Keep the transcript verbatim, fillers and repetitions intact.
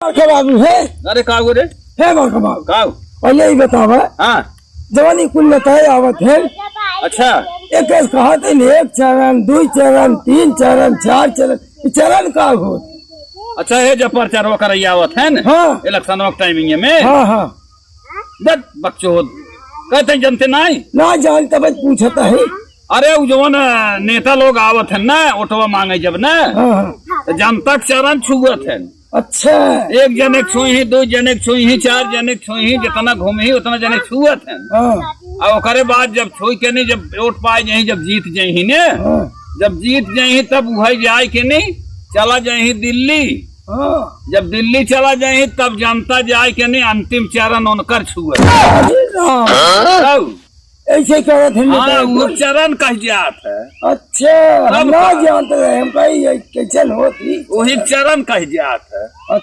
बड़का बाबू है। अरे का हो रे? है बड़का बाबू। का हो? पहले ही बतावा। हाँ। जवानी कुल बताए आवत है। अच्छा। एक एक कहत है, एक चरण, दुई चरण, तीन चरण, चार चरण, ई चरण का हो? अच्छा, ये जब प्रचारवा करैया आवत है न, हाँ। इलेक्शनवा के टाइमिंग में। हाँ, हाँ। दत बकचोद। कहते जनते नहीं? ना जानते, बस पूछत है। अरे, उ जवन, अ, नेता लोग आवत है ना, ओटवा मांगे जब ना, हाँ, हाँ। तो जनता के चरण छुअत है। अच्छा। एक जने के छुई ही, दो जने के छुई ही, चार जने के छुई ही, जितना घूमी ही, उतना जने के छुअत है। हाँ। और ओकरे बाद जब छुई के नहीं, जब वोट पाए जाई, जब जीत जाई ही ने, हाँ। जब जीत जाई ही, तब उहै जाए के नहीं, चला जाई ही दिल्ली। हाँ। जब दिल्ली चला जाई ही, तब जनता जाए के नहीं, अंतिम चरण उनकर छुअत। अरे राम। तब ऐसे करत है हाँ, नेता वो लोग। चरण कह जात है। अच्छा, हम तब ना का? जानत रहे, हम कही, "ये कैसन होत ही?" वही चरण कह जात है।